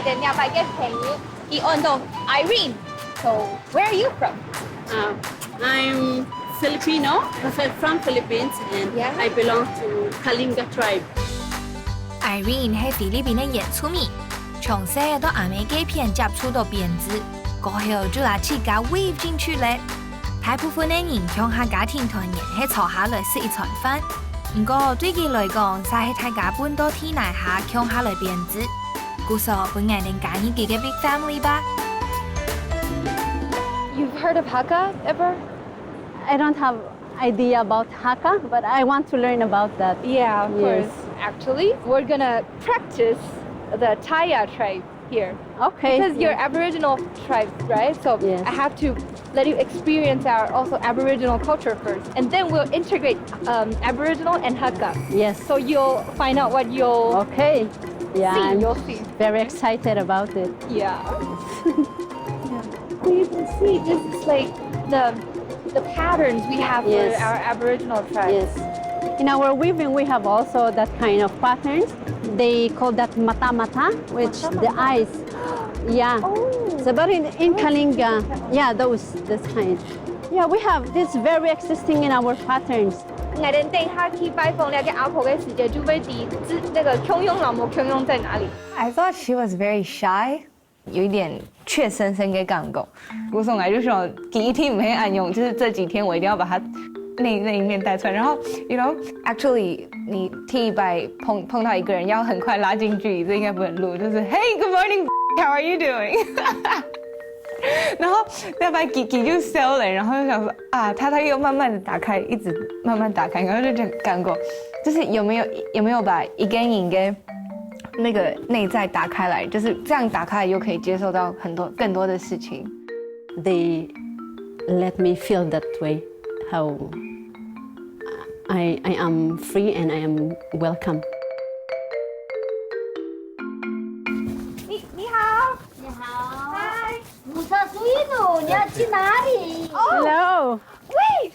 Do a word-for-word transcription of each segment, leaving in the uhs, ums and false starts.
Then nearby guest can you? He on the Irene. So where are you from? Uh, I'm Filipino, from Philippines, and yeah. I belong to Kalinga tribe. Irene 係菲律賓个原住民，從細到阿姆該片接觸到編織，過後就拿自家weave進去了。大部分个人共下家庭團圓係坐下來食一餐飯，毋過對佢來講，就係大家搬到地泥下共下來編織。故所分𠊎等加入佢个big family吧。You've heard of Hakka ever? I don't have idea about Hakka, but I want to learn about that. Yeah, of course. Actually, we're gonna practice the Taya tribe here. Okay. Because you're Aboriginal tribe, right? So I have to let you experience our also Aboriginal culture first, and then we'll integrate um, Aboriginal and Hakka. Yes. So you'll find out what you'll okay. Yeah, see. I'm you'll see. Very excited about it. Yeah. So you can see this is like the the patterns we have yes. for our Aboriginal tribes. Yes. In our weaving, we have also that kind of patterns. They call that mata-mata, which mata-mata. The eyes. Yeah. Oh. So, but in, in Kalinga, yeah, those this kind. Yeah, we have this very existing in our patterns. 𠊎等等下去拜訪了个阿婆个時節，就會知這那個共樣摎無共樣在哪裡。 I thought she was very shy. 有一點怯生生个感覺。故所以就想，佢一定毋係恁樣，就是這幾天我一定要把它那那一面帶出來。然後，you know，actually，你第一擺碰碰到一個人，要很快拉近距離，這應該不能錄。就是Hey，good morning，how are you doing？然後那擺佢佢就笑了，然後就想說啊，他他又慢慢的打開，一直慢慢打開，然後就這樣感覺，就是有沒有有沒有把一個人的那個內在打開來，就是這樣打開來又可以接受到很多更多的事情。 They let me feel that way, how I, I am free and I am welcome. 你你好，你好，嗨。我是苏一努，你要去哪里？ Hello. Wait,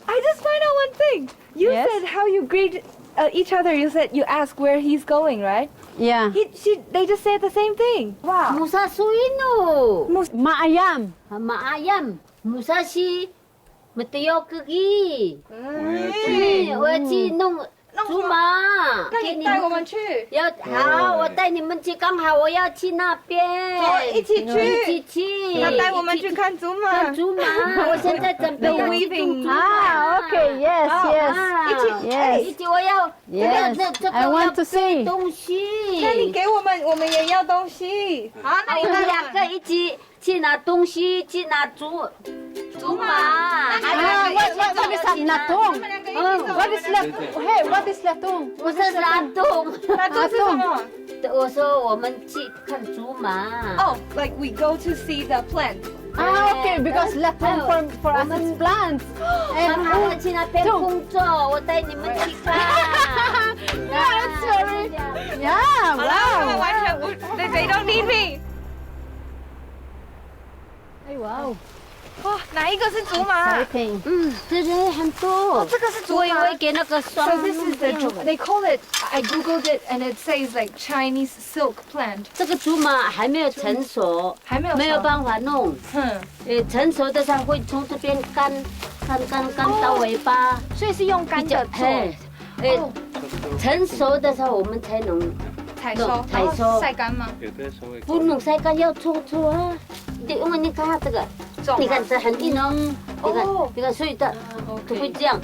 I just find out one thing. You Yes? Said how you greet uh, each other. You said you ask where he's going, right? Yeah. He, she, they just said the same thing. Wow. Musa suinu. Maayam. Maayam. Musa si mateo kegi. 我要去弄猪麻。那你带我们去。要好，我带你们去，刚好我要去那边。走，一起去。一起去。他带我们去看猪麻。看猪麻，我现在准备要去弄猪麻。 Ah, okay, yes, yes. 一起，一起，我要。 Yes, 那这个 I want to see. 东西。那你给我们，我们也要东西。好，那你我们两个一起去拿东西，去拿竹竹麻，还有 Ah, what, what, what is that? Natong. 你们两个一起走。 What is latong? Hey, what is latong? 不是拿东。那这是什么？我说我们去看竹麻。 Oh, like we go to see the plant. Ah, okay, because latong for, for us is plants. 刚 And 好我去那边工作，我带你们去看。 yeah, it's very, yeah, 好了，他们 wow. 完全不，they they don't need me。哎，哇哦，哇，哪一个是竹麻？可以。嗯，这边很多。这个是竹麻。我以为给那个双。 So this is the dru- they call it. I googled it and it says like Chinese silk plant. 这个竹麻还没有成熟，还没有熟。没有办法弄。嗯，呃，成熟的时候会从这边干，干干干到尾巴。所以是用干的做。嘿，呃，成熟的时候我们才能采收，采收然后晒干吗？不能晒干，要搓搓啊。对，因为你看它这个，重啊你看这很硬哦，你看哦，你看，所以它哦都会这样，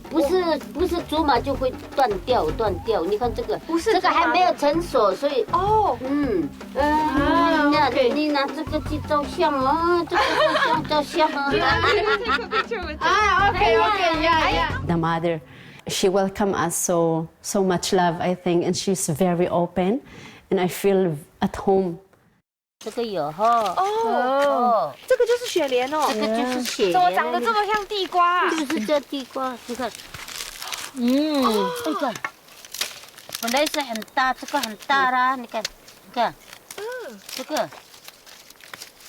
不是不是竹麻就会断掉断掉。你看这个，不是这个还没有成熟，所以哦，嗯啊嗯，那 OK 你拿这个去照相哦，这个照相照相哦。 Take a picture with Ah, okay, okay, yeah, yeah. The mother, she welcomed us so so much love, I think, and she's very open, and I feel at home. 这个有哈。哦，这个就是雪莲哦，这个就是雪莲。怎么长得这么像地瓜啊？就是这地瓜，你看。嗯，这个本来是很大，这个很大啦，你看，你看，这个，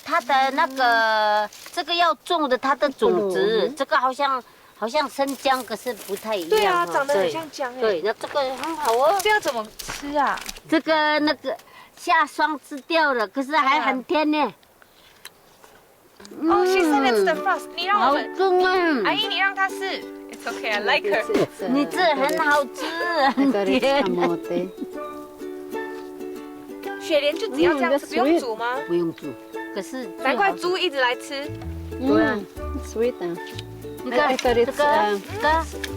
它的那个，这个要种的，它的种子，这个好像好像生姜，可是不太一样。对啊，哈长得很像姜哎。对，那这个很好哦。这要怎么吃啊？这个那个下霜吃掉了，可是还很甜呢。 Oh, she said it's the frost. 你让我们，好重啊！阿姨，你让她试。It's okay, I like her. 你这很好吃， I 很 thought it's 甜。 camote. 雪莲就只要这样吃，嗯，that's 不用煮吗？不用煮，可是最好 难怪猪一直来吃。 对啊， Mm, it's sweet. Uh. 你 I, 看 I thought 这 it's 个 uh, 这个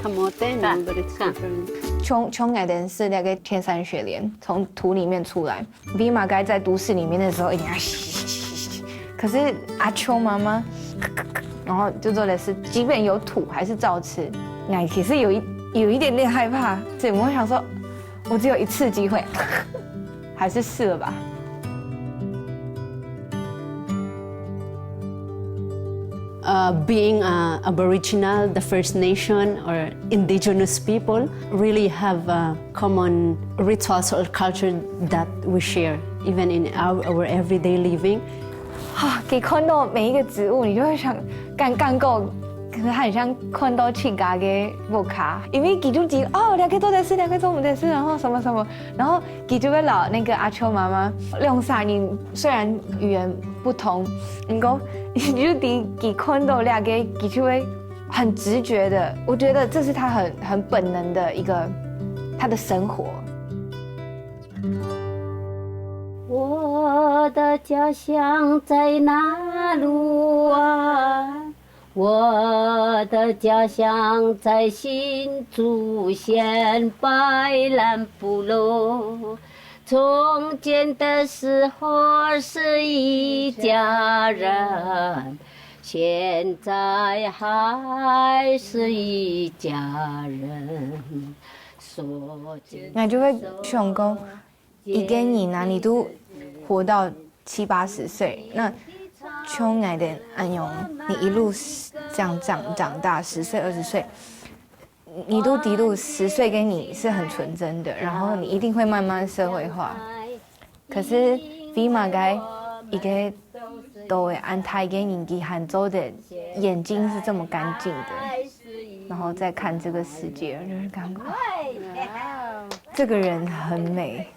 camote, no, but it's Ka- different. 从从 I think 是那个天山雪莲从土里面出来。Vima 该在都市里面的时候，一定要，可是阿秋妈妈，然后就做的是，即便有土还是照吃。哎，其实有一有一点点害怕，所以我想说，我只有一次机会，还是试了吧。 Uh, being uh, Aboriginal, the First Nation or indigenous people really have uh, common rituals or culture that we share even in our, our everyday living. 啊，佢看到每一个植物，你就会想，感感觉，可能很像看到自家个屋下，因为佢就知哦，两个都在吃，两个都不在吃，然后什么什么，然后佢就会老那个阿秋妈妈两三人，虽然语言不同，不过你就知佢看到两个，佢就会很直觉的，我觉得这是他很很本能的一个他的生活。 我的家乡在哪路啊？我的家乡在新竹县白兰部落。从前的时候是一家人，现在还是一家人。说起那就会想讲，一个人啊，你都活到七八十岁，那像你的恁样，你一路这样长长大，十岁二十岁，你都知道十岁跟你是很纯真的，然后你一定会慢慢社会化。可是 Vima 个一个都会安泰个年纪还做得眼睛是这么干净的，然后再看这个世界，就是感觉这个人很美。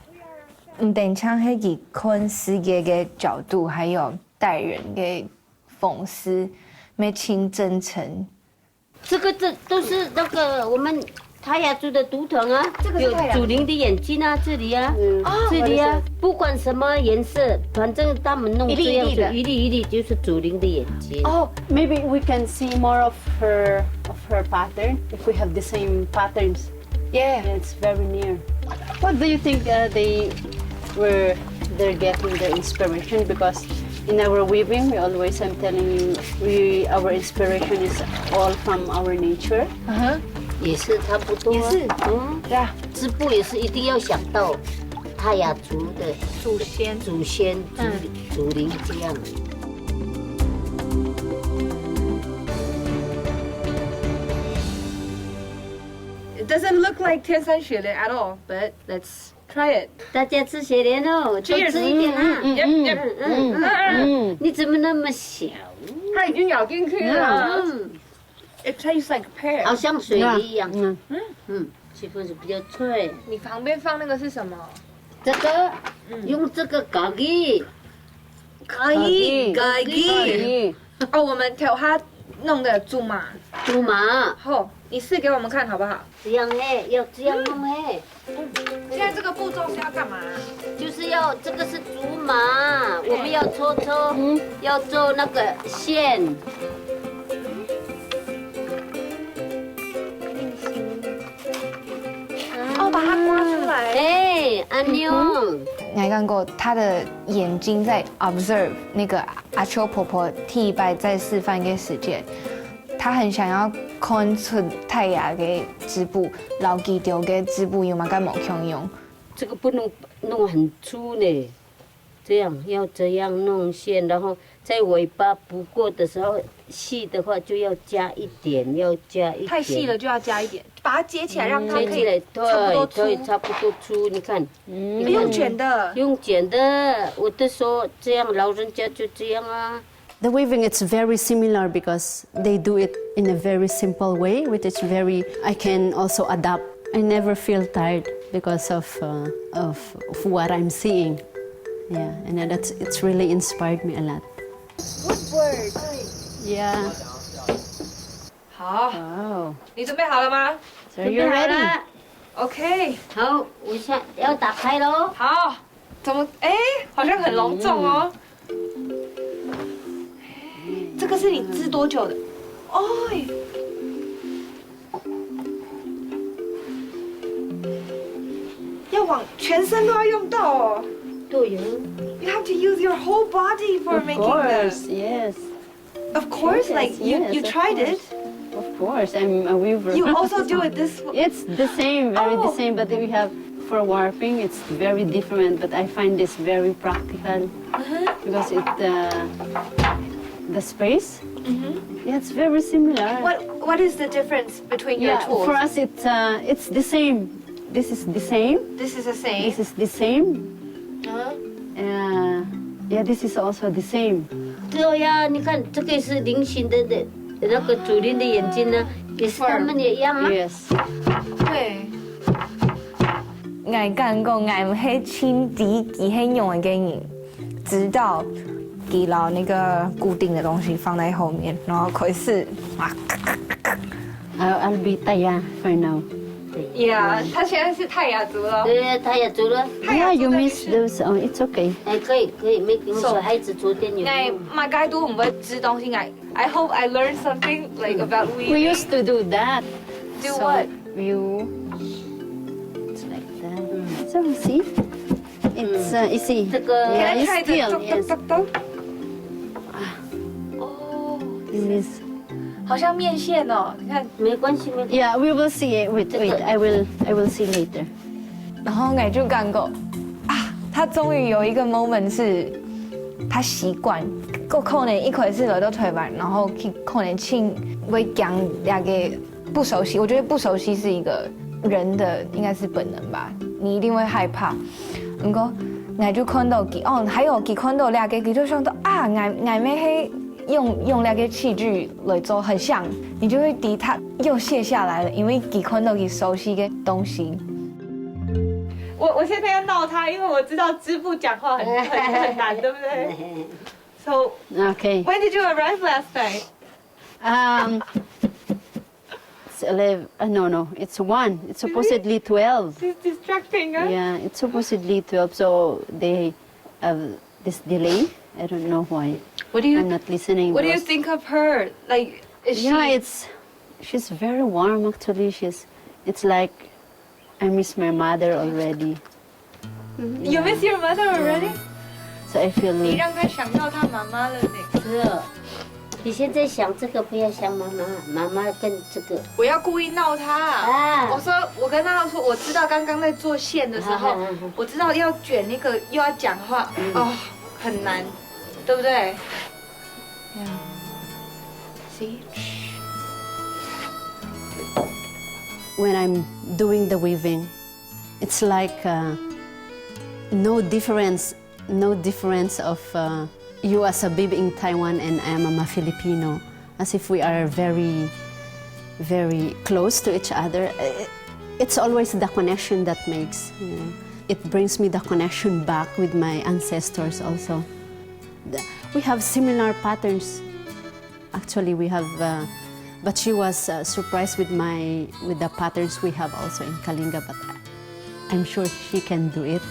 嗯，等像黑给看世界的角度，还有待人的方式，没清真诚。这个这都是那个我们泰雅族的图腾啊，这个是泰雅族有祖灵的眼睛啊，这里啊，嗯这里啊，不管什么颜色，反正他们弄这样子，一粒一粒的一粒一粒就是祖灵的眼睛。 Oh, Maybe we can see more of her of her pattern if we have the same patterns. yeah. It's very near. What do you think uh, they were they're getting their inspiration? Because in our weaving, we always I'm telling you, we our inspiration is all from our nature. 嗯哼，也是差不多、啊，也是嗯，对啊，织布也是一定要想到泰雅族的祖先。祖先、祖嗯祖灵这样。 It doesn't look like 天山雪莲 at all, but let's try it. 大家吃雪莲哦，多 Cheers 吃一点啊。 Yep, yep. 嗯嗯，你怎么那么小？它已经咬进去了。嗯， It tastes like pear. 好像水梨一样。嗯，嗯，气氛是比较脆。你旁边放那个是什么？这个用这个 kaki，kaki kaki。哦，我们调它弄的竹马。竹马，好，你试给我们看好不好？这样嘿，要这样弄嘿，现在这个步骤是要干嘛？就是要这个是竹马，我们要搓搓，要做那个线。哦，把它刮出来。哎，阿牛，你还看过他的眼睛在 observe 那个阿秋婆婆第一摆在示范个时间，他很想要看出太阳个织布，老几条个织布有没有跟某共样。这个不能弄很粗呢，这样要这样弄线，然后在尾巴不够的时候，细的话就要加一点，要加一点。太细了就要加一点，把它接起来，让它可以接起来，差不多对，对，粗。差不多粗。你看，用剪的。用剪的，我就说这样，老人家就这样啊。 The weaving it's very similar because they do it in a very simple way, which is very I can also adapt. I never feel tired because of uh, of, of what I'm seeing. Yeah, and then that's it's really inspired me a lot. Woodward. Yeah. 好， Wow. 你准备好了吗？ So you're ready? OK。 好，我想要打开咯。 好，怎么？哎，好像很隆重哦。这个是你织多久的？哦，要往全身都要用到哦。对呀。 You have to use your whole body for making this. Yes. Of course, like, you, you tried it. Of course, I'm a weaver. You also do it this way. It's the same, very the same, but we have for warping, it's very different. But I find this very practical because it uh, the space. Yeah, it's very similar. What What is the difference between your tools? Yeah, for us, it's uh, it's the same. This is the same. This is the same. This is the same. 嗯。 Uh, yeah, this is also the same. 对呀，你看这个是菱形的的那个主人的眼睛呢，也是他们也一样啊。 Yes. 对。 𠊎感覺𠊎毋係盡知佢係仰般个人，直到佢摎那個固定的東西放在後面，然後開始啊， I'll, I'll be Taya for now. Yeah，他现在是泰雅族了。对，他也走了。 Yeah, you miss those. Oh, it's okay. 哎，可以可以，没关系，孩子昨天有。 哎，my guy 都很会织东西，I I hope I learned something like about We weaving. Used to do that. Do So what? You. It's like that. So see, it's uh, you see. 这个 Yeah, Can I it's try the still tok yes. Tok tok tok? Oh, You miss. 好像面线哦，你看。没关系，没关系。 Yeah, we will see. Wait, wait. I will. I will see later. 然後我就感覺啊，他終於有一個 moment 是他習慣，我可能一開始來到台灣，然後去可能盡會講那個不熟悉。我覺得不熟悉是一個人的應該是本能吧，你一定會害怕。毋過，𠊎就看到佢，哦，還有佢看到那個，佢就想到啊，𠊎𠊎乜係用用那個器具來做，很像，你就會知他又卸下來了，因為佢看到佢熟悉的東西。 我我现在要鬧他，因为我知道织布讲话很很很难，对不对？So Okay. when did you arrive last night? Um, it's eleven. Uh, no, no. It's one. It's supposedly twelve. She's distracting us. Yeah, it's supposedly twelve. So they have this delay. I don't know why. What do you I'm not listening. What do you Because think of her? Like, is Yeah, she? It's she's very warm actually. She's it's like I miss my mother already. You miss your mother already? So I feel 你让他想到他妈妈了呢。是啊，你现在想这个，不要想妈妈，妈妈跟这个。我要故意闹他。啊我说，我跟他说，我知道刚刚在做线的时候，啊啊啊我知道要卷那个又要讲话，哦，很难，对不对？See? When I'm doing the weaving, it's like uh, no difference, no difference of uh, you as a baby in Taiwan and I am a Filipino, as if we are very, very close to each other. I- It's always the connection that makes. You know, it brings me the connection back with my ancestors also. The- we have similar patterns. Actually, we have, uh, but she was uh, surprised with my with the patterns we have also in Kalinga. But I'm sure she can do it.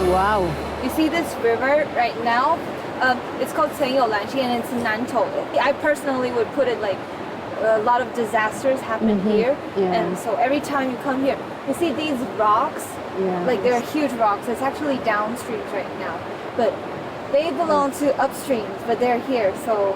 Wow. You see this river right now? Um, it's called Senyolanshi and it's Nanto. I personally would put it like a lot of disasters happen here, Yeah. And so every time you come here, you see these rocks, Yeah. Like they're huge rocks. It's actually downstreams right now, but they belong to upstreams, but they're here. So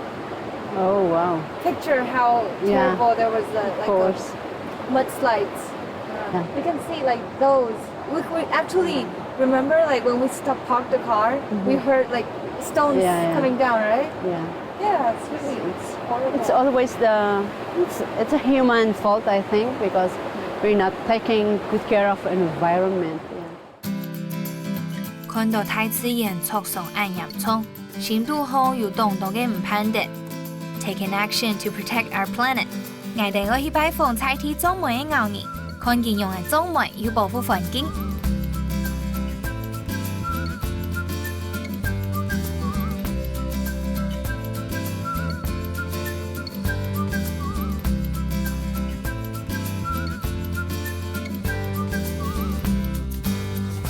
Oh wow. Picture how Yeah. Terrible there was a, Of like course. A mudslides. Uh, Yeah. We can see like those. We, we actually Remember, like when we stopped, parked the car, we heard like stones Yeah, yeah. coming down, right? Yeah. Yeah, it's really it's horrible. It's always the it's it's a human fault, I think, because we're not taking good care of environment. Yeah. 看到大自然受傷恁嚴重，心肚項有當多个毋盼得。Taking action to protect our planet，𠊎兜愛去拜訪在地種梅个𠢕人，看佢仰仔種梅又保護環境。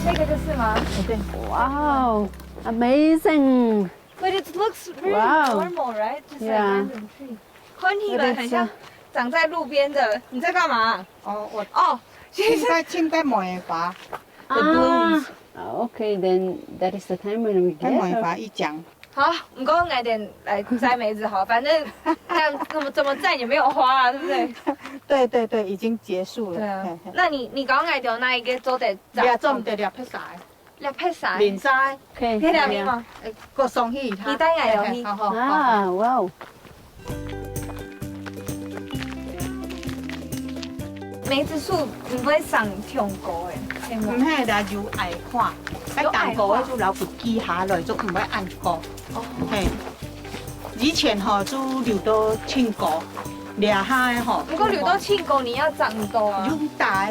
那个就是吗？对，Wow, amazing. But it looks very Wow. Normal, right? Just like Yeah. Random tree. 看起来很像长在路边的。你在干嘛？哦，我哦，现在正在梅花， the blooms。 Ah, okay, then that is the time when we 在梅 get. 花一讲。好，我们刚刚来点来摘梅子好，反正那样怎么怎么摘也没有花啊，对不对？对对对，已经结束了。对啊嘿，嘿那你你刚刚来点那一个做得你要种的两片晒，两片晒，林晒， Okay. 可以两片吗？过松去它。你带来哦你嘿嘿好好好。 Ah, wow. 梅子树你不会长挺高哎，对吗？毋系啦，有矮化，有矮化喺更高个就老虎低下来，就毋会恁高。嘿，以前吼就留到挺高，掠下个吼。如果留到挺高，你要长很高啊。有大，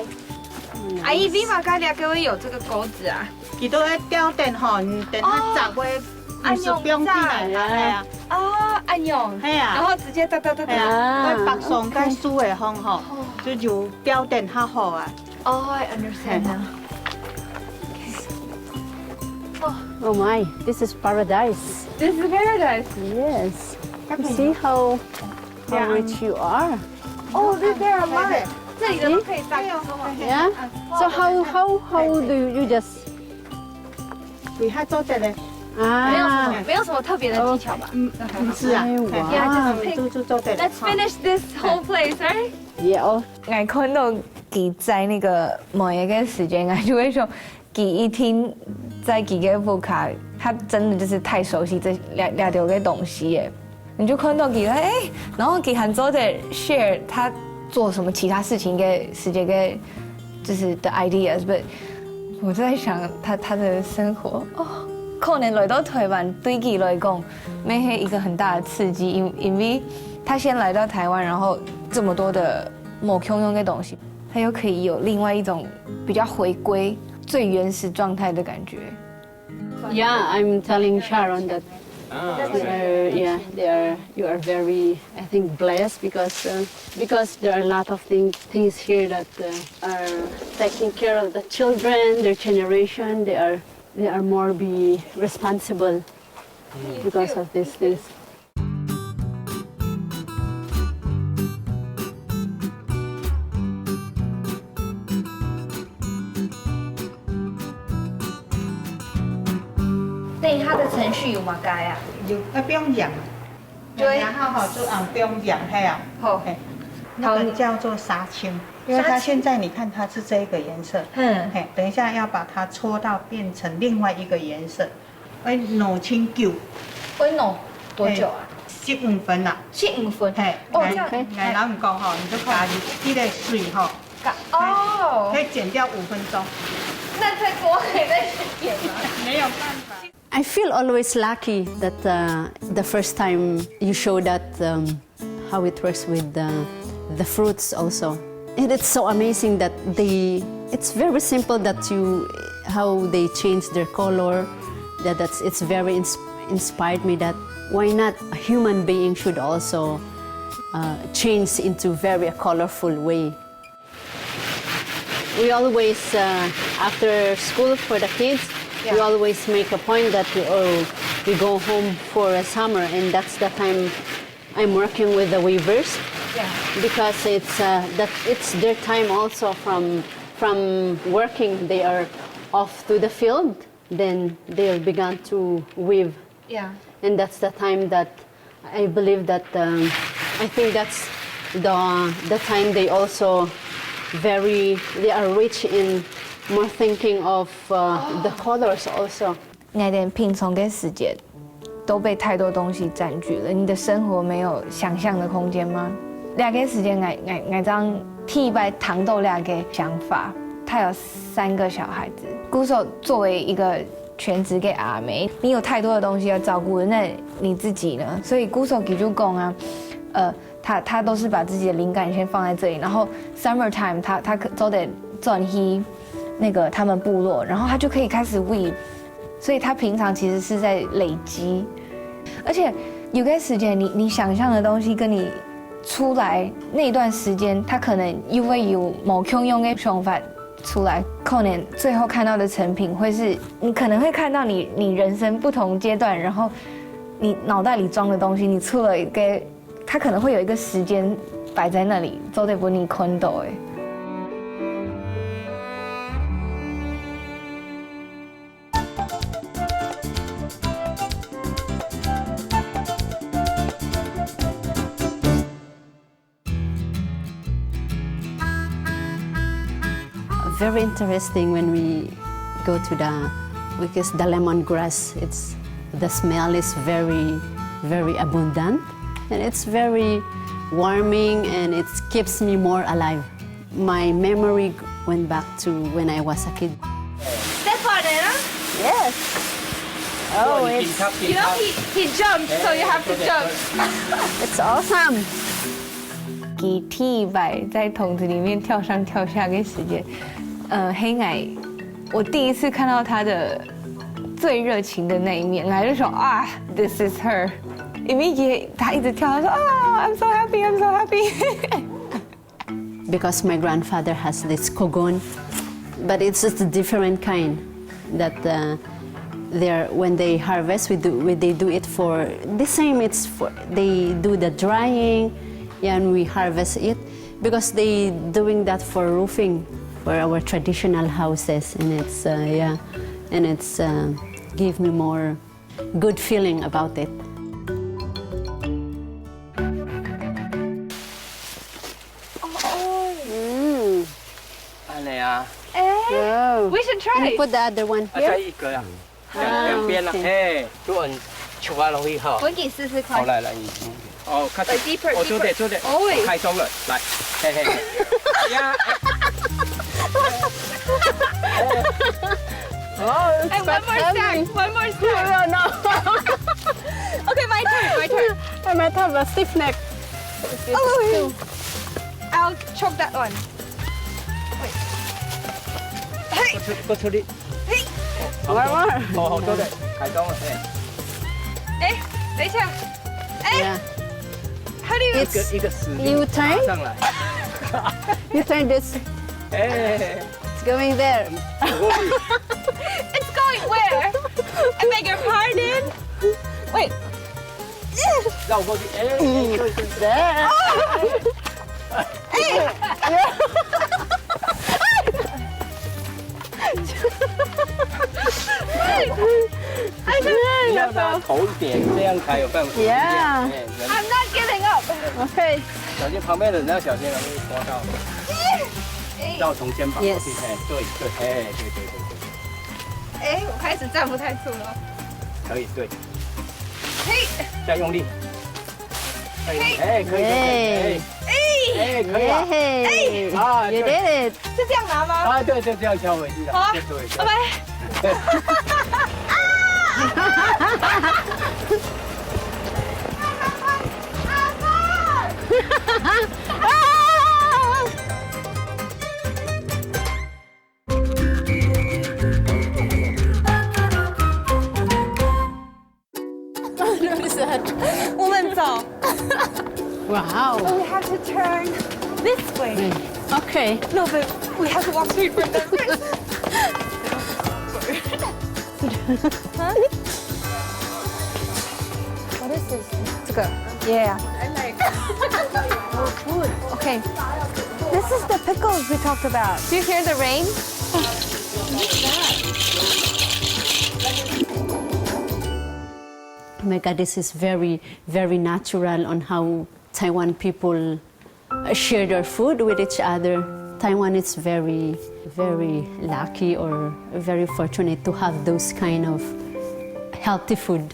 阿姨，你嘛该两个会有这个钩子啊？佢都会吊等吼，你等下摘会，啊毋是放起来用摘啦，系啊，啊，按用，系啊然后直接哒哒哒哒。系啊，会北上个树个方吼，就有吊等较好啊。哦，I understand now. Oh my, this is paradise. This is paradise. Yes. See how how rich you are. Oh, there there are a lot. 这里的都可以摘。 Yeah. So how how how do you just 为下做得咧，没有什么， ah? 没有什么特别的技巧吧。嗯，毋是啊，哎，嘿哇。 Yeah, just pick. 就就做得。 Let's finish this whole place, right? Yeah. Oh, I 看到佢摘那个梅个时间，I 就会说，佢一定在佢个屋下，他真的就是太熟悉这两两条个东西耶。你就看到佢，哎，然后佢还做得 share 他做什么其他事情个时间个，就是的 ideas，but 我就在想他他的生活哦，可能来到台湾对佢来讲，那是一个很大的刺激，因因为他先来到台湾，然后这么多的某共样的东西，他又可以有另外一种比较回归最原始状态的感觉。 yeah, I'm telling Sharon that uh, yeah, they are you are very I think blessed because uh, because there are a lot of things things here that uh, are taking care of the children, their generation. They are they are more be responsible because of these things. 那它的程序有么个啊？有，那不用养，对然后吼就啊不用养，系啊，好嘿，那个叫做杀青，因为它现在你看它是这个颜色，嗯，嘿，等一下要把它搓到变成另外一个颜色，哎，弄清久，会弄多久啊？十五分啦，十五分。嘿，哦，来这样。来，然后你讲吼，你就加入这个水吼，哦可，以减掉五分钟，那再多可以再十点吗？没有办法。 I feel always lucky that uh, the first time you show that um, how it works with the, the fruits also. And it's so amazing that they, it's very simple that you, how they change their color. That that's, it's very ins- inspired me that why not a human being should also uh, change into very colorful way. We always, uh, after school for the kids, we Yeah. always make a point that we, oh, we go home for a summer, and that's the time I'm working with the weavers Yeah. because it's uh, that it's their time also from from working. They are off to the field, then they'll began to weave Yeah. and that's the time that I believe that um, I think that's the the time they also very they are rich in More thinking of uh, the colors also. 你连平常的时间都被太多东西占据了，你的生活没有想象的空间吗？两个时间，我我我这样第一摆谈到两个想法，他有三个小孩子。故所作为一个全职的阿妹，你有太多的东西要照顾，那你自己呢？所以故所给就讲啊，呃，他他都是把自己的灵感先放在这里，然后 summertime 他他可做得转去那个他们部落，然后他就可以开始 weave，所以他平常其实是在累积，而且有些时间你你想象的东西跟你出来那段时间，他可能又会有某共样的想法出来，可能最后看到的成品会是你可能会看到你你人生不同阶段，然后你脑袋里装的东西，你出了一个，它可能会有一个时间摆在那里，做得分你看到的。 Very interesting when we go to the, because the lemongrass, it's, the smell is very, very abundant, and it's very warming, and it keeps me more alive. My memory went back to when I was a kid. Step on it, huh? Yes. Oh, You it's, can tap, You know, he, he jumped, so you have to jump. It's awesome. 给 T 摆在桶子里面跳上跳下的时间，呃，黑矮，我第一次看到他的最热情的那一面，然后就说啊，this is her，因为也他一直跳，他说啊，I'm so happy, I'm so happy。 Because my grandfather has this kogon, but it's just a different kind that uh, they're, when they harvest, we do, we, they do it for the same. It's for, they do the drying, yeah, and we harvest it because they doing that for roofing for our traditional houses, and it's uh, yeah, and it's uh, give me more good feeling about it. 安尼啊，哎，we should And try. put the other one 啊，再 here. 一个啊，两两边了，哎，就很球啊容易哈。我给试试看。好，来来，你你哦，看 Like deeper, 哦，做对 deeper. 做对，哦喂开动了，来，嘿嘿，呀，Oh, it's Hey, one more step, one more step. No, no. Okay, my turn, my turn. I might have a stiff neck. Oh, I'll choke that one. Wait. Hey, 不出不出力，嘿，玩玩。好好做对，开动了，哎，哎，等一下，哎 Yeah. ，How do you？ It's 一个一个死力 You turn? 上来， You turn this. 哎， It's going there. It's going where? I beg your pardon. Wait. 绕过去，哎，哎对对对， There. 哎。你要拉头一点，这样才有办法。 Yeah. 哎，人 I'm not giving up. Okay. 小心旁边的人要小心，容易刮到。要从肩膀过去，哎，对对，哎，对对对对，哎，我开始站不太住了。可以对，嘿，再用力。哎，嘿哎，可以可以，哎，哎，可以了。 Hey. 啊， You 对 did it. 是这样拿吗？啊，对对，这样敲回去了，好啊对对对拜。拜。我们走。 Wow. We have to turn this way. Okay. No, but we have to walk straight from there. Huh? What is this? 这个。Yeah. Oh, food. Okay. This is the pickles we talked about. Do you hear the rain? Oh my God, this is very, very natural on how Taiwan people uh, share their food with each other. Taiwan is very, very lucky or very fortunate to have those kind of healthy food.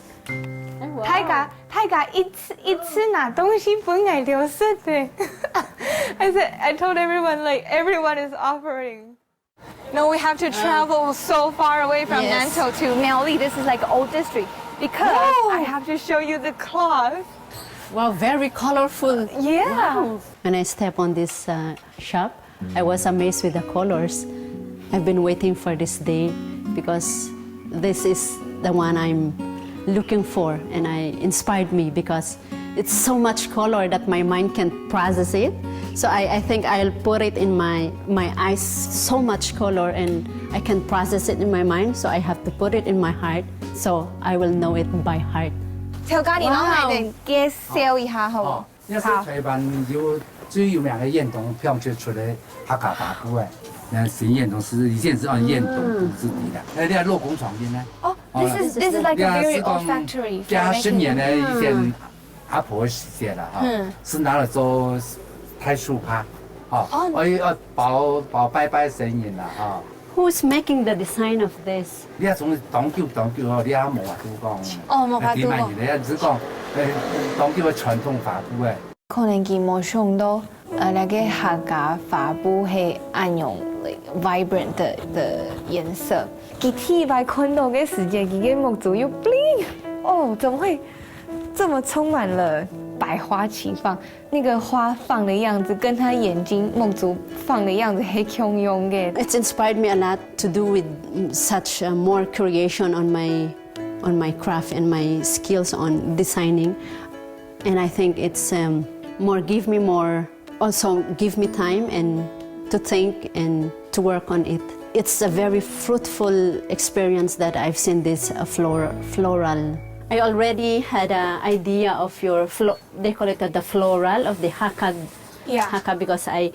大家，大家一次，一次拿東西分𠊎留食个。I said, I told everyone, like, everyone is offering. No, we have to travel so far away from Yes. Nantou to Miaoli. This is like old district because Wow. I have to show you the cloth. Wow, very colorful. Yeah. Wow. When I step on this uh, shop, I was amazed with the colors. I've been waiting for this day because this is the one I'm looking for, and I inspired me because it's so much color that my mind can process it. So I, I think I'll put it in my my eyes, so much color, and I can process it in my mind. So I have to put it in my heart. So I will know it by heart. 頭家，你摎𠊎等介紹一下好無？哦，這是台灣有最有名的燕東，品質出來客家花布的。那新燕東是以前是按燕東布質地的，那你看鏤空床墊呢？哦，this is this is like a very old factory. 幾十年的以前，阿婆時節了哈，是拿來做大樹帕，哈，哦，要包包拜拜神明了哈。Who's making the design of this? 你看從當久當久哦，你也無法度講。哦，無法度講。你只講，呃，當久的傳統花布誒。可能佢無想到，呃，該個客家花布係恁樣，like, vibrant的的顏色。佢第一擺看到个時節，佢个目珠又bling，哦，怎麼會這麼充滿了百花齊放？那個花放的樣子，跟他眼睛目珠放的樣子係共樣个。It's inspired me a lot to do with mm, such uh, more creation on my on my craft and my skills on designing. And I think it's um, more give me more also give me time and to think and to work on it. It's a very fruitful experience that I've seen this uh, flor- floral. I already had an idea of your flo- they call it the floral of the Hakka, yeah. Hakka because I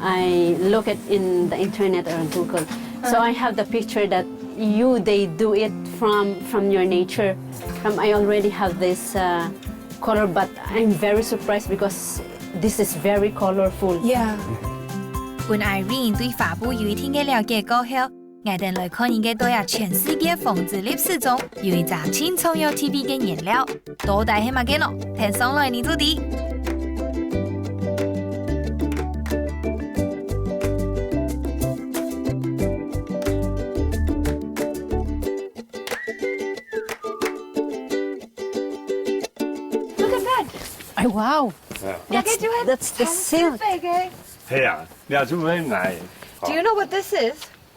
I look it in the internet or Google. So I have the picture that you they do it from from your nature. From I already have this uh, color, but I'm very surprised because this is very colorful. Yeah. 分Irene對花布有一定个了解過後，𠊎等來看一個在啊全世界縫製歷史中有一隻盡重要地位个原料，到底係麼个呢？聽上來你就知。 Look at that. 哎，wow！ That's that's the silk。 係啊，你也做咩買？ Do you know what this is?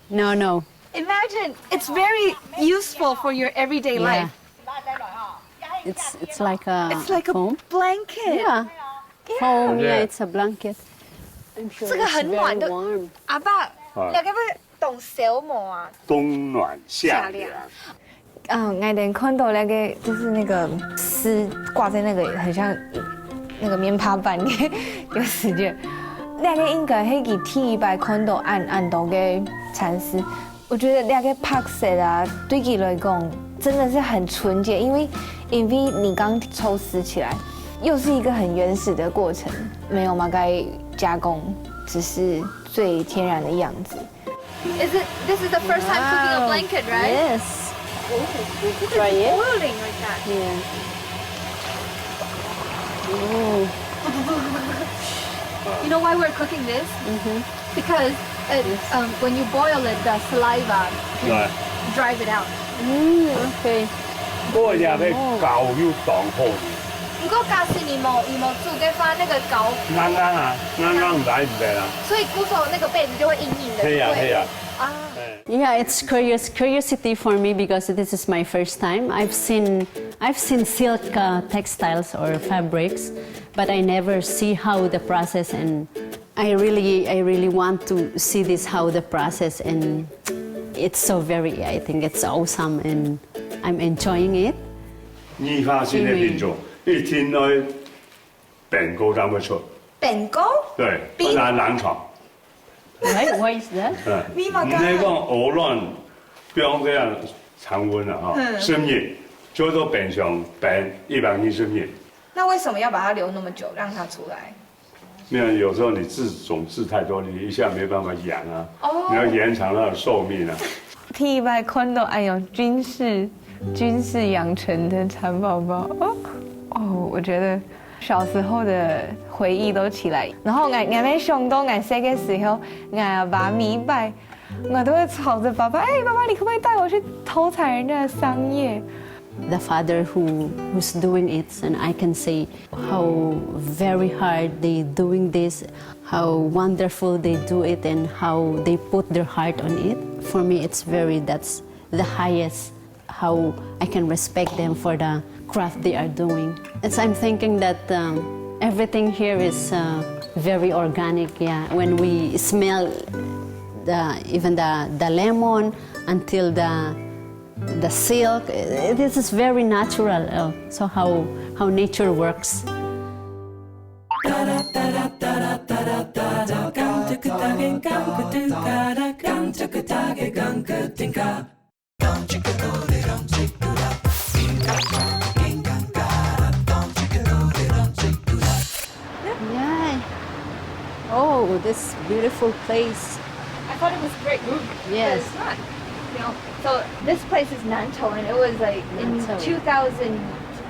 No, no. Imagine it's very useful for your everyday Yeah. life. It's it's like a It's like a foam. Blanket. Yeah. Foam. Yeah, Yeah. It's a blanket. I'm sure 這個很暖的。 It's very warm. 阿爸，啊那個不是懂小某啊？冬暖夏涼。嗯，𠊎等看到那個就是那個絲掛在那個很像那個棉ผ้板的，有時間。那個應該係佢第一擺看到恁恁多个蠶絲。我覺得那個白色啊，對佢來講真的是很純潔，因為因為你剛抽絲起來，又是一個很原始的過程，沒有嘛該加工，只是最天然的樣子。 Is it? This is the first time cooking a blanket, right? Yes. Oh, Try it. Boiling like that. Yeah. Ooh. You know why we're cooking this? Because it, um, when you boil it, the saliva 來， drive it out. Mm, okay. 不過你也係搞又當好呢。不過假使你無你無煮个話，那個膏，啱啱啊，啱啱唔使唔得啦。所以故所那個被子就會硬硬的。係啊，對不對係啊。啊。 Yeah, it's curious curiosity for me because this is my first time. I've seen I've seen silk uh, textiles or fabrics, but I never see how the process and I really I really want to see this how the process and it's so very I think it's awesome and I'm enjoying it. 二下線个民眾一定愛冰糕當會出，冰糕？對，冰拿冷藏， Why why is that? 嗯，你嘛你係講鵝卵，比方這樣常溫啊，哈，嗯十日，就會做冰箱冰一百二十日。那為什麼要把它留那麼久，讓它出來？没有，有时候你治种治太多，你一下没办法养啊。哦。你要延长它的寿命啊。第一擺看到，哎喲，军事军事养成的蚕宝宝，哦，哦，我觉得小时候的回忆都起来。然后我，我也想到我細个时候，我爸每擺，我都会吵着爸爸，哎，爸爸，你可不可以带我去偷采人家的桑叶？ The father who who's doing it, and I can say how very hard they doing this, how wonderful they do it, and how they put their heart on it. For me, it's very, that's the highest, how I can respect them for the craft they are doing. It's, I'm thinking that um, everything here is uh, very organic. Yeah, when we smell the, even the the lemon until the the silk, eh, this is very natural. Uh, so how how nature works. Yeah. Oh, this beautiful place. I thought it was great. Yes. But it's not. You know, so this place is Nantou, and it was like in two thousand,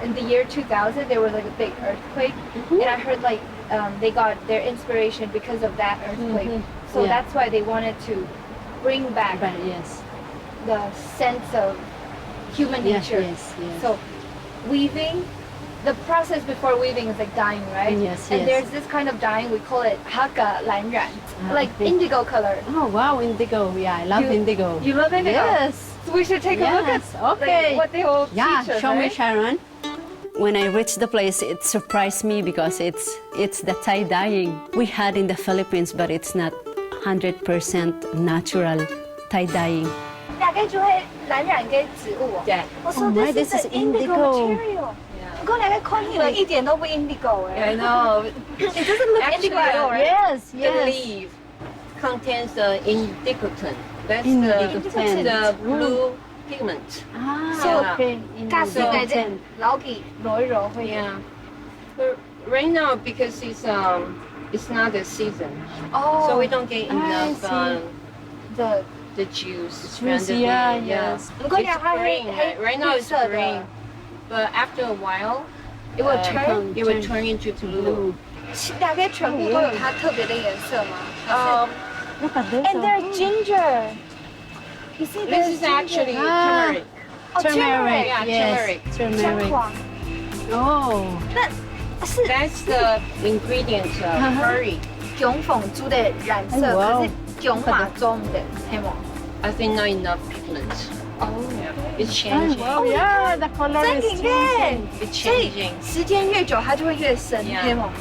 in the year two thousand, there was like a big earthquake, and I heard like um, they got their inspiration because of that earthquake. So that's why they wanted to bring back, but yes, the sense of human nature. Yes, yes. So weaving, the process before weaving is like dyeing, right? Yes, and yes. There's this kind of dyeing, we call it haka 蓝染, like indigo color. Oh wow, indigo! Yeah, I love indigo. You love indigo? Yes. So we should take a look at, okay, like, what they will teach us, right? Yeah, show me, Sharon. When I reached the place, it surprised me because it's it's the tie dyeing we had in the Philippines, but it's not hundred percent natural tie dyeing. 你个就係藍染个植物哦。對。我說 this is indigo material。不過你个看起來一點都不 indigo 哎。I know. It doesn't look indigo at all, right? Yes, yes. The leaf contains the indigoton. That's the blue pigment. Ah, okay. 假使改天老弟來了會。Yeah. But right now, because it's um, it's not the season, oh, so we don't get enough um, the the juice. Juice, yeah, yes. 不過呀，它會 right now it's green, but after a while, it will turn, it will turn into blue. 那个全部都有它特别的颜色吗？Um, and there's ginger. You see, this is actually turmeric. Oh, turmeric, yes, turmeric. 姜黄。哦，那是 That's the ingredient of curry. 姜黃做的染色，可是姜麻做的，係無？I think not enough pigment. Oh, it's changing. Oh, yeah, the color is changing. It's changing. 時間越久，它就會越深，係無？Yeah.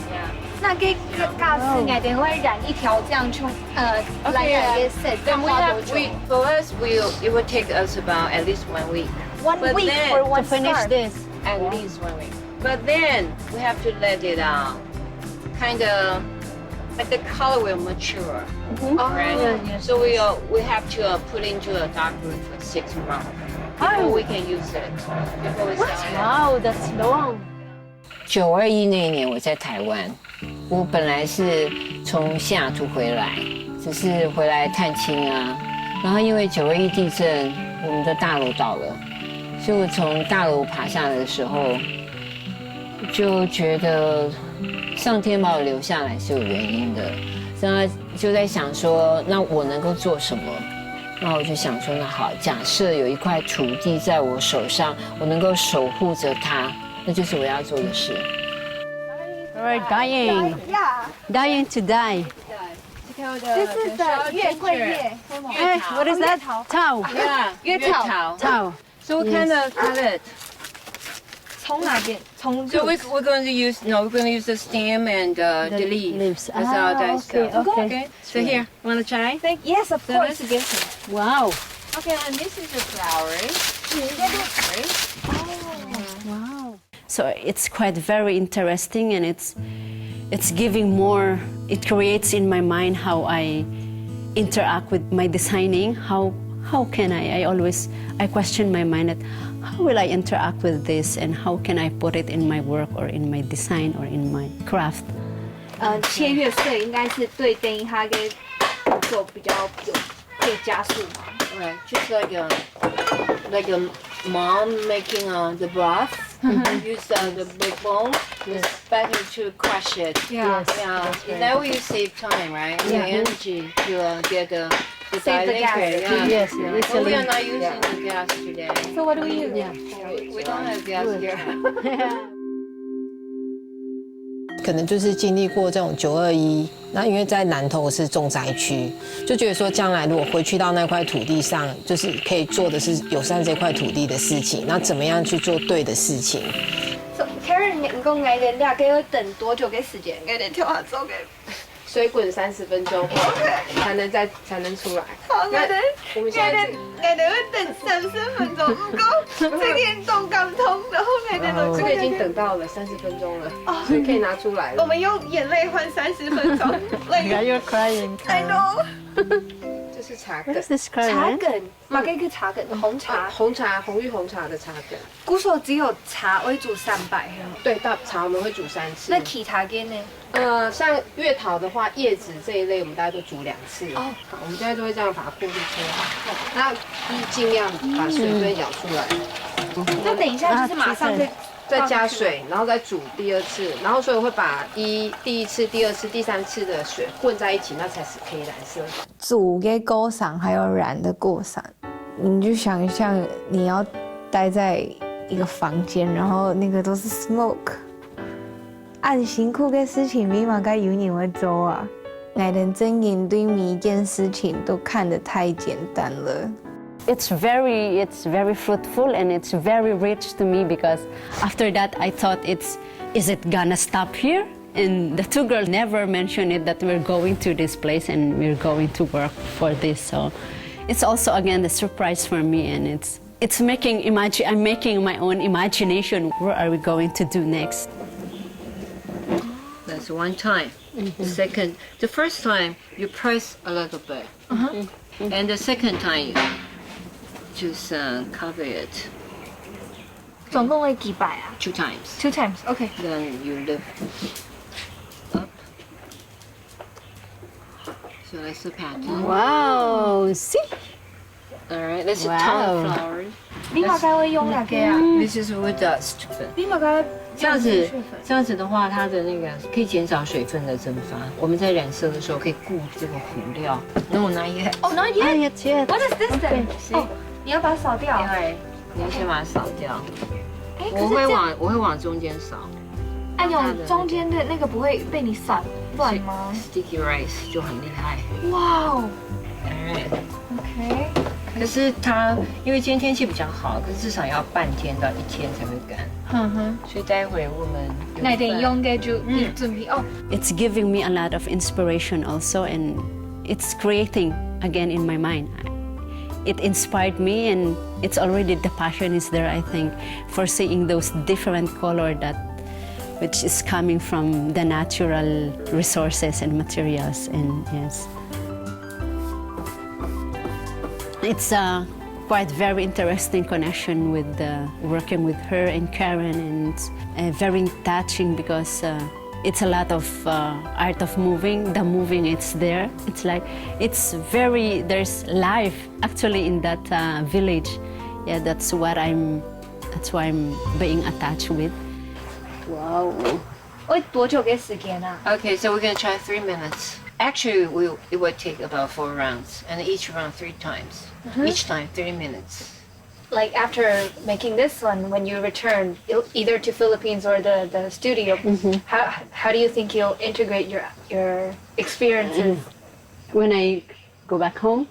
那个个假使你等會染一條這樣就呃藍染个色，then we have we for us we it would take us about at least one week. One week for one scarf. At least one week. But then we have to let it um kind of like the color will mature, right? So we uh, we have to uh, put into a dark room for six months before we can use it. Before we sell it. Wow, that's long. 九二一那一年我在台湾，我本来是从西雅图回来，只是回来探亲啊。然后因为九二一地震，我们的大楼倒了，所以我从大楼爬下来的时候，就觉得上天把我留下来是有原因的。然后就在想说，那我能够做什么？那我就想说，那好，假设有一块土地在我手上，我能够守护着它，那就是我要做的事。All right, dying. Yeah. Dying to die. This is the 月桂叶。Hey, what is that? 草。 Yeah, 月草。 草。 So what kind of pellet? 从哪边？从 So we, we're going to use, no, we're going to use the stem and uh, the leaves. That's our dye stuff. Okay. So here, want to try? Thank, yes, of course. Wow. Okay, and this is the flowers. Wow. So it's quite very interesting, and it's it's giving more. It creates in my mind how I interact with my designing. How how can I? I always I question my mind that how will I interact with this, and how can I put it in my work or in my design or in my craft? 呃，切越碎应该是对等一下个步骤比较有可以加速嘛。 Right, just like a like a mom making uh, the broth. Use uh, the big bone, the batter to crush it. Yeah. Yeah, in that way you save time, right? The energy to uh, get the, the Save the dialing gas. curd, yeah. Yes, But we are not using easily. The gas today. So what do we use? We, we don't have gas here. 可能就是经历过这种九二一，那因为在南投是重灾区，就觉得说将来如果回去到那块土地上，就是可以做的是友善这块土地的事情，那怎么样去做对的事情？ So, Karen，你讲个，你大概要等多久个时间？给你跳下做个。水滚三十分钟才能再才能出来。好，我们我们现在我们我们会等三十分钟，不过这点动感动的，后面那种这个已经等到了三十分钟了，所以可以拿出来了。我们用眼泪换三十分钟。 Yeah, you're crying. I know。这是茶梗 What is，this 茶 crying? 梗，嘛，这个茶梗，红茶，红茶，红玉红茶的茶梗。古时候只有茶会煮三百，对，大茶我们会煮三次。那其他个呢？呃，像月桃的话，叶子这一类，我们大概都煮两次。哦好，我们现在就会这样把它过滤出来。那尽量把水分舀出来，那等一下就是马上再再加水，然后再煮第二次，然后所以我会把一第一次、第二次、第三次的水混在一起，那才是可以染色。煮的过程还有染的过程，你就想象你要待在一个房间，然后那个都是 smoke，恁辛苦的事情，你嘛该有人会做啊。我们真的对每一件事情都看得太简单了。 It's very, it's very fruitful and it's very rich to me because after that I thought it's, is it gonna stop here? And the two girls never mentioned it that we're going to this place and we're going to work for this. So it's also again a surprise for me, and it's it's making imagine I'm making my own imagination. What are we going to do next? That's one time. The second, the first time you press a little bit, and the second time you just uh, cover it 总共会几百啊 two times. ？Two times，OK。 Then you lift up. So that's the pattern. Wow, see? All right, that's a Wow. tongue flower. 你嘛该会用那个啊？ This is wood dust. 你嘛该这样子，这样子的话，它的那个可以减少水分的蒸发。我们在染色的时候可以顾这个糊料。No, not yet. Oh, not yet. Not yet. What is this then? 哦，你要把它扫掉。因为你要先把它扫掉。哎，可我会是这样，往我会往中间扫。哎呦，中间的那个不会被你扫乱吗？ Sticky rice 就很厉害。哇哦 All right. ，OK。可是它因为今天天气比较好，可是至少要半天到一天才会干，哼哼，所以待会我们那点用的就你准备哦。 It's giving me a lot of inspiration also, and it's creating again in my mind. It inspired me, and it's already the passion is there, I think, for seeing those different color that which is coming from the natural resources and materials. And yes, it's a quite very interesting connection with the, working with her and Karen, and uh, very touching because uh, it's a lot of uh, art of moving. The moving, it's there. It's like it's very, there's life actually in that uh, village. Yeah, that's what I'm. That's why I'm being attached with. Wow，会多久个时间啊？ Okay, so we're gonna try three minutes. Actually, we it would take about four rounds, and each round three times. Each time three minutes. Like after making this one, when you return, you'll- either to Philippines or the, the studio, how, how do you think you'll integrate your your experiences? When I go back home,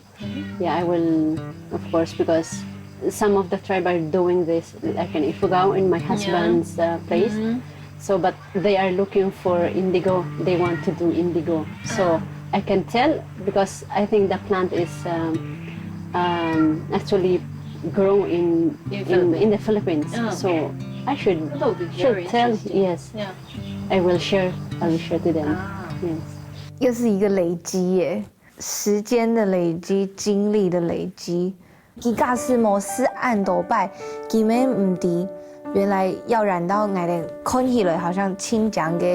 yeah, I will, of course, because some of the tribe are doing this, like in Ifugao, in my husband's uh, place. So, but they are looking for indigo. They want to do indigo. So I can tell because I think the plant is um, um, actually grown in in, in the Philippines. So I should should tell. Yes, I will share. I will share to them. Yes. 又是一个累积耶，时间的累积，精力的累积。佢假使无试恁多擺，佢乜毋知，原來要染到𠊎兜看起來好像清涼个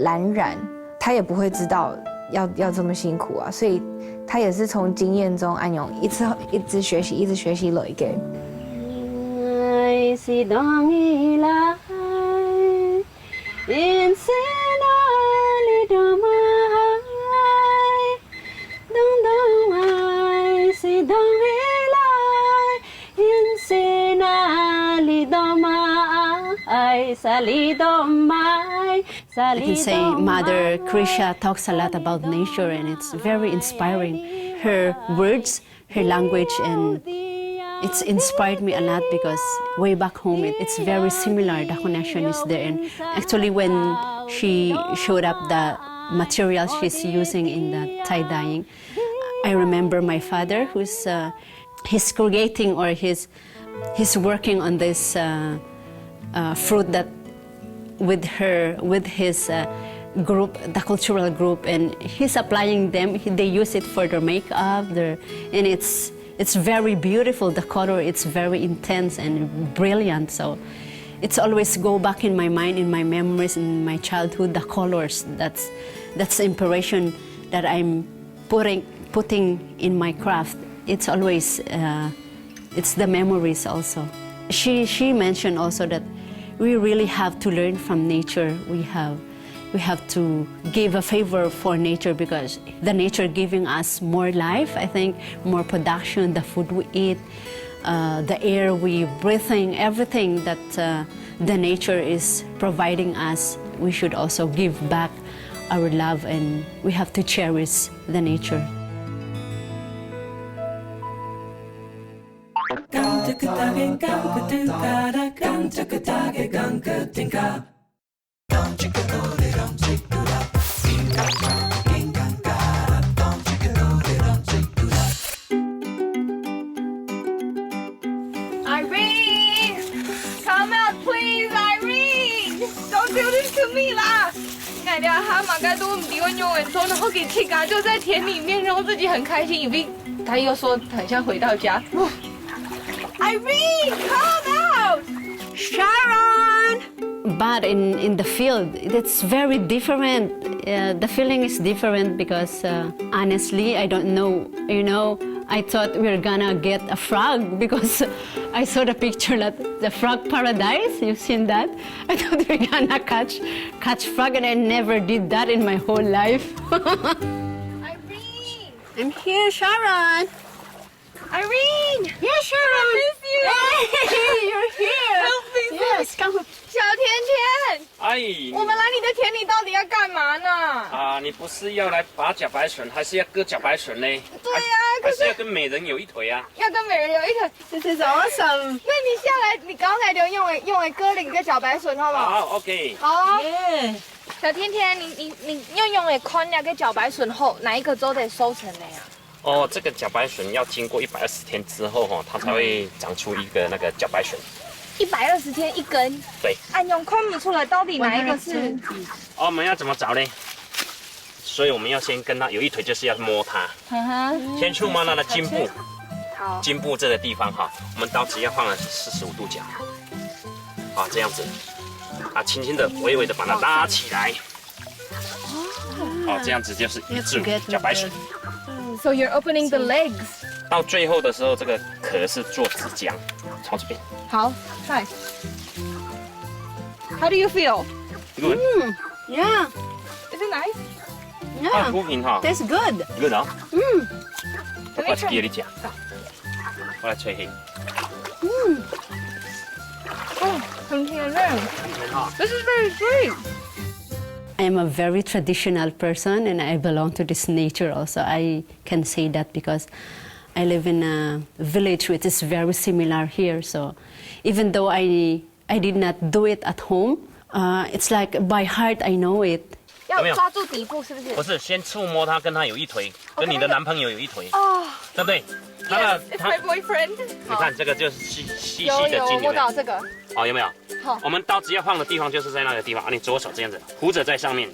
藍染，他也不会知道要要这么辛苦啊，所以他也是从经验中，恁样一直一直学习，一直学习来个。I can say Mother Krisha talks a lot about nature, and it's very inspiring. Her words, her language, and it's inspired me a lot because way back home, it, it's very similar. The connection is there. And actually, when she showed up the material she's using in the tie dyeing, I remember my father, who's uh, he's creating or he's he's working on this uh, uh, fruit that with her with his uh, group, the cultural group, and he's applying them. He- They use it for their makeup, their and it's it's very beautiful. The color, it's very intense and brilliant. So it's always go back in my mind, in my memories, in my childhood. The colors. That's that's the inspiration that I'm putting putting in my craft. It's always uh, it's the memories also. She she mentioned also that we really have to learn from nature. We have we have to give a favor for nature because the nature giving us more life. I think more production, the food we eat, uh, the air we breathing, everything that uh, the nature is providing us, we should also give back our love, and we have to cherish the nature. Irene, come out, please, Irene! Don't do this to me 啦！你看，他妈该都没有用的，说然后给气嘎就在田里面，然后自己很开心，以为他又说很像回到家。Irene, come out! Sharon! But in, in the field, it's very different. Uh, the feeling is different because uh, honestly, I don't know. You know, I thought we were gonna get a frog because I saw the picture that the frog paradise. You've seen that? I thought we were gonna catch catch frog, and I never did that in my whole life. Irene! I'm here, Sharon. Irene! Yes, Sharon. I miss you. Hey, you're here. Help me, yes, come. 小甜甜，哎，我们来你的田里到底要干嘛呢？啊，你不是要来拔茭白笋，还是要割茭白笋呢？对呀、还可是是要跟美人有一腿啊？要跟美人有一腿。 This is awesome. 那你下来，你刚才就用的用的割了一个茭白笋，好不好？好，OK。好啊。 Yeah. 小甜甜，你你你用用的看那个茭白笋后，哪一个做得收成的呀？哦，这个茭白笋要经过一百二十天之后哈，它才会长出一个那个茭白笋。一百二十天一根。对。按用看不出来到底哪一个是。哦，我们要怎么找呢？所以我们要先跟它有一腿，就是要摸它，嗯哼。先触摸它的根部，好。根部这个地方哈，我们刀子要放了四十五度角，啊，这样子，啊，轻轻的、微微的把它拉起来，好，这样子就是一柱茭白笋。 So you're opening the legs. 到最后的时候，这个壳是做指甲，朝这边。好，来。How do you feel? Good， Yeah. Is it nice? 它很 Yeah. 公平哈 Tastes good. ，good 啊， Mm. 我把它给你讲，我来吹黑。哦，很甜呢。This is very sweet. I am a very traditional person and I belong to this nature also. I can say that because I live in a village which is very similar here. So even though I I did not do it at home, uh, it's like by heart I know it. 要抓住底部是不是？不是，先触摸它，跟它有一腿，跟你的男朋友有一腿，哦对不对？它的 It's 它 my，boyfriend。你看这个就是细细有有，细的筋，我有没有找？这个。哦，有没有？好我们刀子要放的地方就是在那个地方啊，你左手这样子，扶着在上面，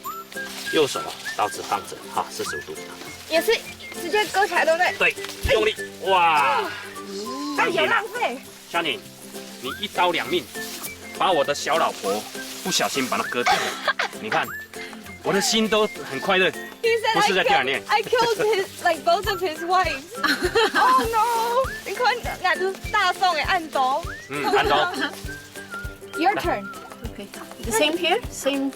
右手啊，刀子放着，好，四十五度角。也是直接割起来，对不对？对，用力，哇！哎，有浪费。香婷，你一刀两命，把我的小老婆不小心把它割掉了。你看，我的心都很快乐。 He said 不是在电影院。 I killed his, like, both of his wives. Oh no! 你看，俺大宋的暗斗。 嗯，安东， Your turn. Okay. The same here? Same.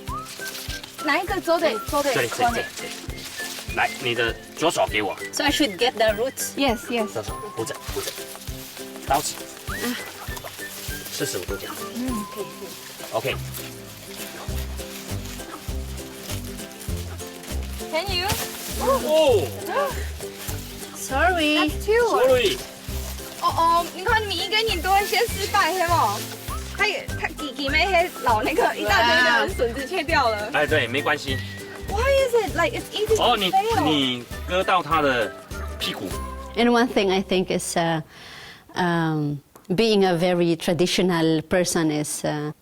哪一个做的？做的。这里，这里，这里，这里。来，你的左手给我。 So I should get the roots. Yes, yes. 左手扶着，扶着，刀子，四十五度角。OK。 Can you? 哦 Sorry. Two. ，sorry。 哦哦，你看你们一个人都会先失败，是吗？他也他弟弟妹还老那个一大堆的哇。笋子切掉了。哎，对，没关系。 Why is it like it's easy to 哦，你 fail? 你割到他的屁股。 And one thing I think is uh, um, being a very traditional person is uh,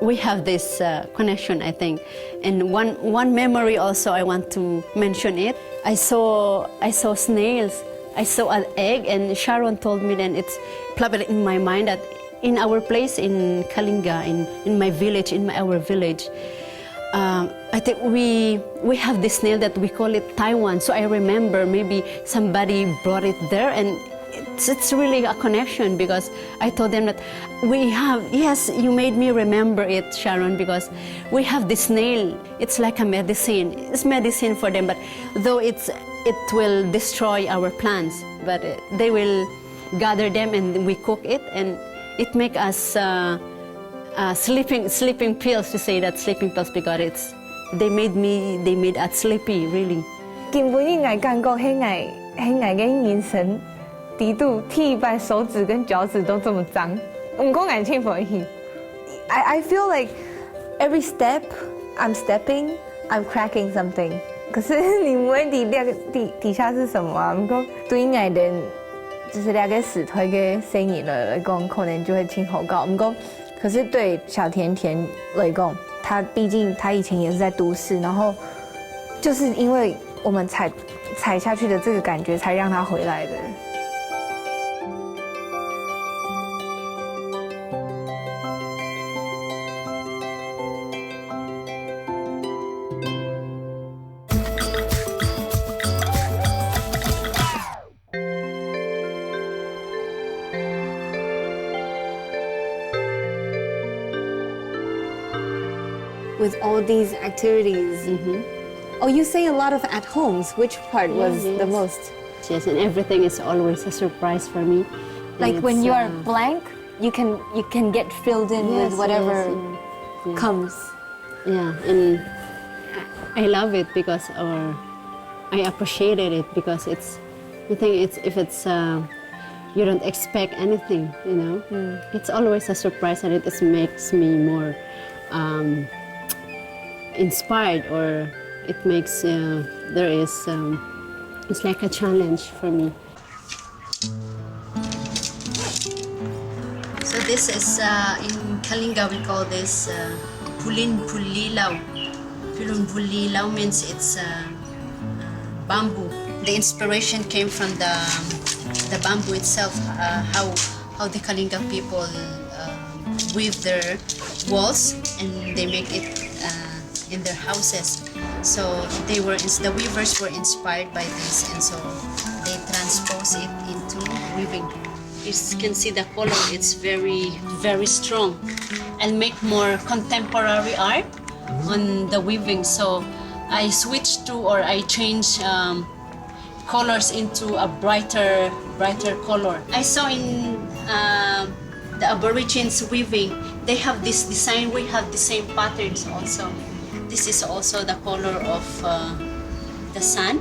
we have this uh, connection, I think. And one, one memory also I want to mention it. I saw, I saw snails. I saw an egg, and Sharon told me then it's probably in my mind that in our place in Kalinga, in, in my village, in my, our village, um, I think we we have this snail that we call it Taiwan. So I remember maybe somebody brought it there, and it's, it's really a connection because I told them that we have, yes, you made me remember it, Sharon, because we have this snail. It's like a medicine. It's medicine for them, but though it's it will destroy our plants, but uh, they will gather them and we cook it, and it make us uh, uh, sleeping sleeping pills. We say that sleeping pills because it's they made me they made us sleepy really. 根本應該感覺係𠊎係𠊎个人生底肚第一擺手指跟腳趾都這麼髒，毋過𠊎盡歡喜。I I feel like every step I'm stepping, I'm cracking something。可是你毋會知這个底底下是什麼啊？毋過對𠊎等就是這个時代个細人仔來講，可能就會盡好搞。毋過 可是對小甜甜來講，她畢竟她以前也是在都市，然後就是因為我們踩踩下去的這個感覺，才讓她回來的。 With all these activities. Oh, you say a lot of at homes. Which part was the most? Yes, and everything is always a surprise for me. Like And when it's, you are uh, blank, you can you can get filled in yes, with whatever yes, yeah, yeah. Comes. Yeah, and I love it because, or I appreciated it because it's, I think it's if it's uh, you don't expect anything, you know, it's always a surprise, and it is makes me more um, inspired, or it makes uh, there is um, it's like a challenge for me. So this is uh, in Kalinga we call this uh, pulin pulilaw. Pulin pulilaw means it's uh, uh, bamboo. The inspiration came from the the bamboo itself. Uh, how how the Kalinga people uh, weave their walls and they make it uh, in their houses. So they were ins- the weavers were inspired by this, and so they transpose it into weaving. You s- can see the color; it's very, very strong, and make more contemporary art on the weaving. So I switched to or I changed um, colors into a brighter, brighter color. I saw in um, the Aborigines weaving, they have this design. We have the same patterns also. This is also the color of uh, the sun.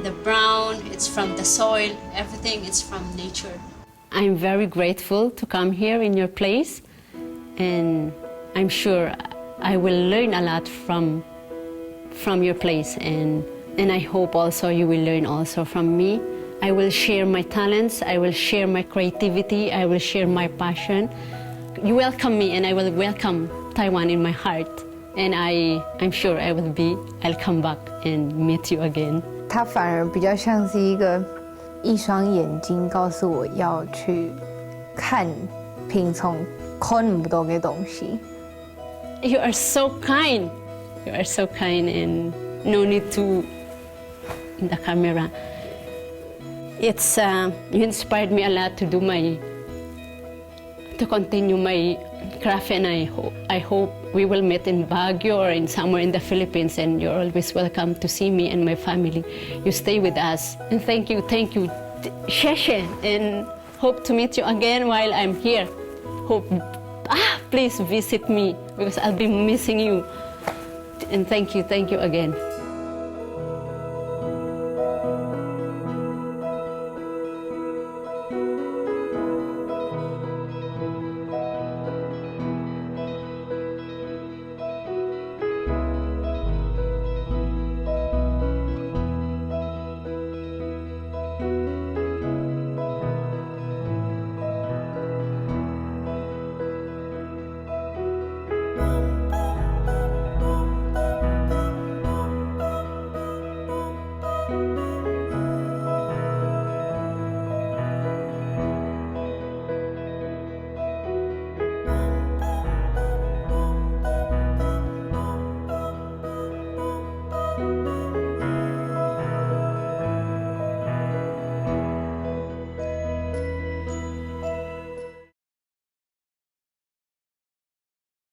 The brown, it's from the soil. Everything, it's from nature. I'm very grateful to come here in your place, and I'm sure I will learn a lot from from your place, and and I hope also you will learn also from me. I will share my talents, I will share my creativity, I will share my passion. You welcome me, and I will welcome Taiwan in my heart. And I, I'm sure I will be, I'll come back and meet you again. 它反而比較像是一个一双眼睛告诉我要去看平常看不到的东西。 You are so kind. You are so kind and no need to in the camera. It's uh, you inspired me a lot to do my to continue my craft, and I hope I hope we will meet in Baguio or in somewhere in the Philippines, and you're always welcome to see me and my family. You stay with us, and thank you, thank you, 谢谢, and hope to meet you again while I'm here. Hope ah please visit me because I'll be missing you, and thank you, thank you again.